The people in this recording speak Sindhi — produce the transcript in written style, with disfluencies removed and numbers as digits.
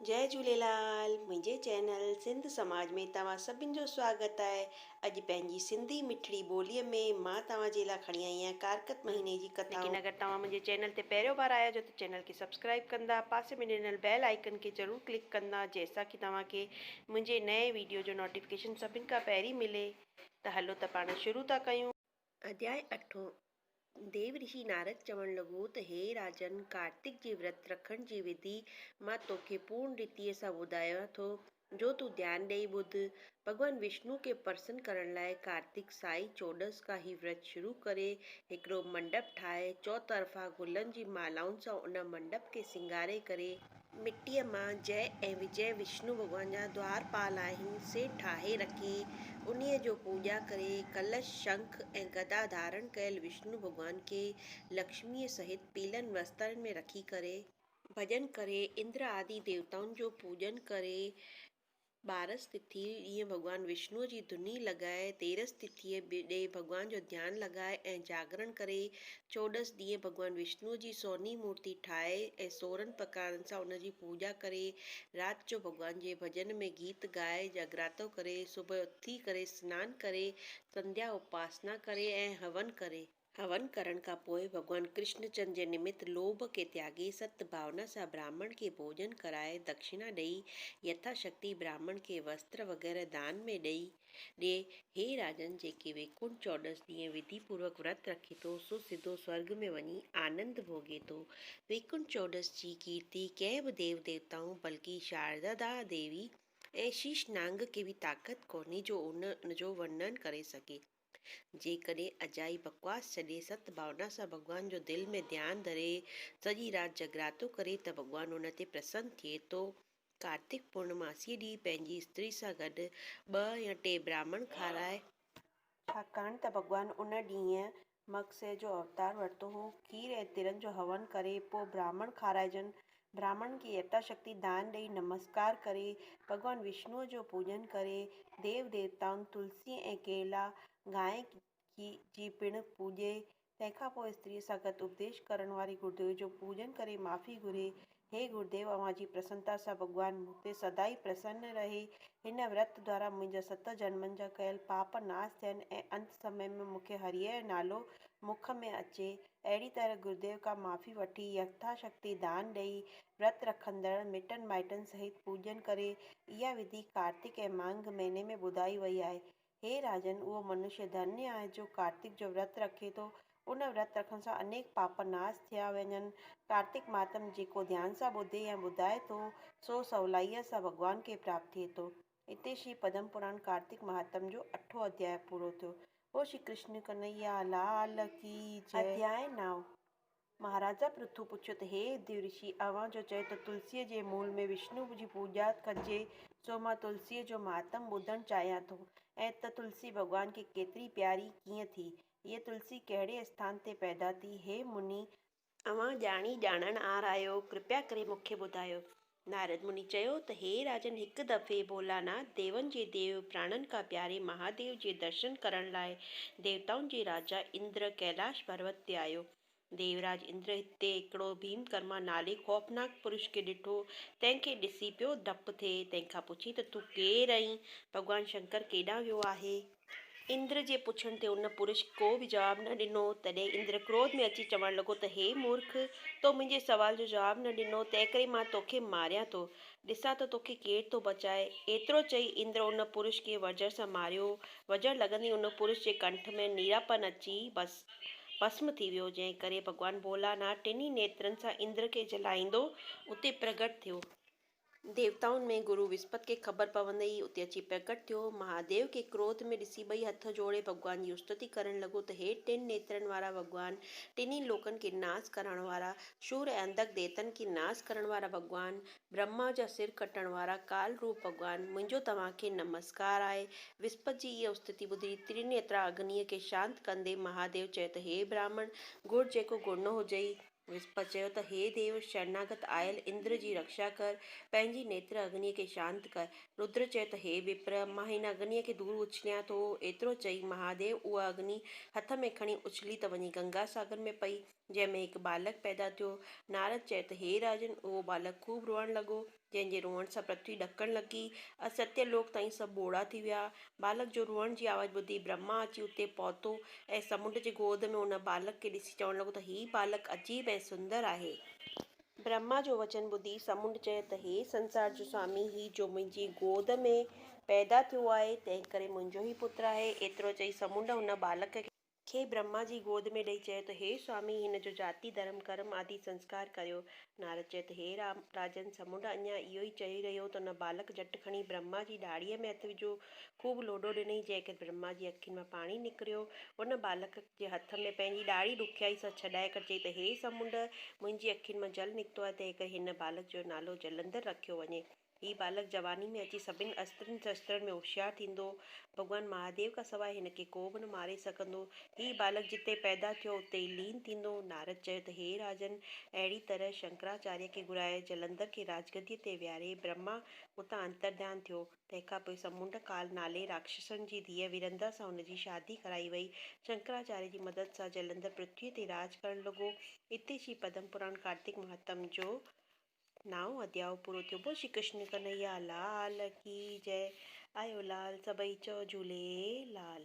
جئي جهوليلال منهنجي چينل سنڌ سماج ۾ توهان سڀن جو سواگت آهي اڄ پنهنجي سنڌي مٺڙي ٻولي ۾ مان توهان جي لاء کڻي آئي آهيان ڪارڪت مهيني جي ڪٿائون. ليڪن اگر توهان منهنجي چينل تي پهريون بار آيا هجو ته چينل کي سبسڪرائيب ڪندا پاسي ۾ ڏنل بيل آئيڪن کي ضرور ڪلڪ ڪندا جنهن سان ڪي توهان کي منهنجي نئين ويڊيو جو نوٽيفڪيشن سڀن کان پهرين ملي ته هلو ته پاڻ شروع ٿا ڪيون. اڌياء اٺون، ديو رشي نارد چوڻ لڳو ته هي راجن! ڪارتڪ جي ورت رکڻ جي وڌي مان توکي پورڻ ريتيء سان ٻڌايان ٿو، جو تون ڌيان ڏيئي ٻڌ. ڀڳوان وشنو کي پرسن ڪرڻ لاء ڪارتڪ سائي چوڏس کان هي ورت شروع ڪري، هڪڙو منڊپ ٺاهي، چؤطرفا گلن جي مالائن سان ان منڊپ کي سينگاري ڪري، مٽيء مان جئه ۽ وجئه وشنو ڀڳوان جا دوار پال آهن، سي ٺاهي رکي، انهيء جو پوڄا ڪري، ڪلش، شنک ۽ گدا ڌارڻ ڪيل وشنو ڀڳوان کي لڪشميء سهت پيلن وسترن ۾ رکي ڪري، ڀڄن ڪري، اندر آدي ديوتائن جو پوڄن ڪري، ٻارس تٿي ڏينهن ڀڳوان وشنوء جي ڌوني لڳائي، تيرس تٿيء ڏينهن ڀڳوان جو ڌيان لڳائي ۽ جاگرڻ ڪري، چوڏس ڏينهن ڀڳوان وشنوء جي سوني مورتي ٺاهي ۽ سورهن پرڪارن سان ان جي پوڄا ڪري، رات جو ڀڳوان جي ڀڄن ۾ گيت ڳائي جاگراتو ڪري، صبح اٿي ڪري سنان ڪري، سنڌيا اپاسنا ڪري ۽ هون ڪري. هون ڪرڻ کان پوء ڀڳوان ڪرشن چند جي نمت لوڀ کي تياڳي ست ڀاونا سان براهمڻ کي ڀوڄن ڪرائي دکشنا ڏئي يٿا شڪتي براهمڻ کي وستر وغيره دان ۾ ڏئي ڏي. هي راجن! جيڪي ويڪنٺ چوڏس ڏينهن وڌي پوروڪ ورت رکي ٿو سو سڌو سورڳ ۾ وڃي آنند ڀوڳي ٿو. ويڪنٺ چوڏس جي ڪيرتي ڪنهن به ديو ديوتائون بلڪه شاردا ديوي ۽ شيش نانگ کي به طاقت ڪونهي جو ان جو ورنن ڪري سگهي. جيڪڏهن اجائي بڪواس ڇڏي ست ڀاونا سان ڀڳوان جو دل ۾ ڌيان ڌري سڄي رات جڳراتو ڪري ته ڀڳوان ان تي پرسن ٿئي ٿو. ڪارتڪ پورنماسيء ڏينهن پنهنجي استري سان گڏ ٻه يا ٽي براهمڻ کارائي. ڇاڪاڻ ته ڀڳوان ان ڏينهن مگسيء جو اوتار ورتو هو. کير ۽ ترن جو هون ڪري پوء براهمڻ کارائجن. براهمڻن کي يٿا شڪتي دان ڏئي نمسڪار ڪري، ڀڳوان وشنوء جو پوڄن ڪري، ديو ديوتائن، تلسي ۽ ڪيلا، گانء جي پڻ پوڄي، تنهن کان پوء استريء سان گڏ اپديش ڪرڻ واري گرديو جو پوڄن ڪري معافي گهري، هي گرديو اوهان جي پرسنتا سان ڀڳوان مون تي سدائين پرسن رهي، هن ورت دوارا منهنجا ست جنمن جا ڪيل پاپ ناس ٿين ۽ انت سمي ۾ مون کي هريء جو نالو مک ۾ اچي. اهڙي طرح گرديو کان معافي وٺي يٿا شڪتي دان ڏئي، ورت رکندڙ، مٽن مائٽن سهت پوڄن ڪري. اها وڌي ڪارتڪ ۽ مانگهه مهيني ۾ ٻڌائي وئي آهي. هي راجن! اهو منشيه ڌنيه آهي جو ڪارتڪ جو ورت رکي ٿو. ان ورت رکڻ سان انيڪ پاپ ناس ٿيا وڃن. ڪارتڪ مهاتم جيڪو ڌيان سان ٻڌي ۽ ٻڌائي ٿو، سو سولائيء سان ڀڳوان کي پراپت ٿئي ٿو. اتي شري پدم پراڻ ڪارتڪ مهاتم جو اٺون اڌياء پورو ٿيو. بول شري ڪرشن ڪنهيا لال ڪي جئه. اڌياء نائون، مهاراجا پرٿو پڇيو ته هي ديو رشي! اوهان جو چيو ته تلسيء جي مول ۾ وشنو جي پوڄا ڪجي، سو مان تلسيء جو مهاتم ٻڌڻ چاهيان ٿو ۽ ته تلسي ڀڳوان کي ڪيتري پياري ڪيئن ٿي؟ هيء تلسي ڪهڙي اسٿان تي پيدا ٿي؟ هي مني! اوهان ڄاڻي ڄاڻڻ آر آهيو، ڪرپيا ڪري مون کي ٻڌايو. نارد مني چيو ته هي راجن هڪ دفعي ڀولاناٿ ديون جي ديو پراڻن کان پياري مهاديو جي درشن ڪرڻ لاء ديوتائن جي راجا اندر ڪيلاش پروت تي آيو. ديوراج اندر هتي هڪڙو ڀيم ڪرما نالي خوفناڪ پرش کي ڏٺو، تنهن کي ڏسي پيو ڊپ ٿئي، تنهن کان پڇيائين ته تون ڪير آهين؟ ڀڳوان شنڪر ڪيڏانهن ويو آهي؟ اندر جي پڇڻ تي ان پرش ڪو به جواب نه ڏنو. تڏهن اندر ڪروڌ ۾ اچي چوڻ لڳو ته هي مورک! تو منهنجي سوال جو جواب نه ڏنو، تنهنڪري مان توکي ماريان ٿو. ڏسان ته توکي ڪير ٿو بچائي. ايترو چئي اندر ان پرش کي وجر سان ماريو. وجر لڳندي ان پرش جي ڪنٺ ۾ نيراپن اچي ڀسم ٿي ويو، جنهن ڪري ڀڳوان ڀولاناٿ ٽنهي نيترن سان اندر کي جلائيندو اتي پرگهٽ ٿيو. ديوتائن ۾ گرو وسپت کي خبر پوندي ئي اتي اچي پرڪٽ ٿيو. مهاديو کي ڪروڌ ۾ ڏسي ٻئي هٿ جوڙي ڀڳوان جي استتي ڪرڻ لڳو ته هي ٽن نيترن وارا ڀڳوان، ٽنهي لوڪن کي ناس ڪرڻ وارا، شور ۽ انڌڪ ديتن کي ناس ڪرڻ وارا ڀڳوان، برهما جا سر ڪٽڻ وارا ڪال روپ ڀڳوان، منهنجو توهان کي نمسڪار آهي. وسپت جي اها استتي ٻڌي ترنيترا اگنيء کي شانت ڪندي مهاديو چيو ته هي براهمڻ، گهر جيڪو گهرڻو هجئي. وسپت چيو ته هي ديو! شرناگت آيل اندر جي رڪشا ڪر، پنهنجي نيتر اگنيء کي شانت ڪر. ردر چيو ته هي وپر! مان هن اگنيء کي دور اڇليان ٿو. ايترو چئي مهاديو اها اگني هٿ ۾ کڻي اڇلي ته وڃي گنگا ساگر ۾ پئي، جنهن ۾ هڪ ٻالڪ پيدا ٿيو. نارد چيو ته هي راجن! اهو ٻالڪ خوب روئڻ لڳو. جنهن جي روئڻ سان پرٿوي ڏڪڻ لڳي ۽ ستيه لوڪ تائين سڀ ٻوڙا ٿي ويا. ٻالڪ جو روئڻ جي آواز ٻڌي برهما اچي اتي پهتو ۽ سمنڊ جي گود ۾ ان ٻالڪ کي ڏسي چوڻ لڳو ته هي ٻالڪ عجيب ۽ سندر آهي. برهما جو وچن ٻڌي سمنڊ چيو ته هي سنسار جو سوامي هي جو منهنجي گود ۾ پيدا ٿيو آهي تنهن ڪري منهنجو ئي پتر آهي. ايترو چئي سمنڊ هن ٻالڪ کي برهما جي گود ۾ ڏئي چيو ته هي سوامي هن جو جاتي ڌرم ڪرم آدي سنسڪار ڪريو. نارد چيو ته هي رام راجن سمنڊ اڃا اهو ئي چئي رهيو ته ان ٻالڪ جهٽ کڻي برهما جي ڏاڙهيء ۾ هٿ وجهيو خوب لوڏو ڏنائين جنهن ڪري برهما جي اکين مان پاڻي نڪريو. ان ٻالڪ جي هٿ ۾ پنهنجي ڏاڙهي ڏکيائي سان ڇڏائي ڪري چيائين ته هي سمنڊ منهنجي اکين مان جل نڪتو آهي تنهن ڪري هن ٻالڪ جو نالو جلندر رکيو وڃي. هي ٻالڪ جواني ۾ اچي سڀن استرن شسترن ۾ هوشيار ٿيندو. ڀڳوان مهاديو کان سواء هن کي ڪو به نه ماري سگهندو. هي ٻالڪ جتي پيدا ٿيو اتي ئي لين ٿيندو. نارد چيو ته هي راجن! اهڙي طرح شنڪراچاريه کي گهرائي جلندر کي راجگديء تي ويهاري برهما اتان انترڌيان ٿيو. تنهن کان پوء سمنڊ ڪال نالي راڪشسن جي ڌيء ورندا سان هن جي شادي ڪرائي وئي. شنڪراچاريه جي مدد سان جلندر پرٿويء تي راڄ ڪرڻ لڳو. اتي شري پدم پراڻ ڪارتڪ مهاتم جو نائون اڌياء پورو ٿيو. بول شري ڪرشن ڪنهيا لال ڪي جئ آيو لال سڀئي چئو جهولي لال.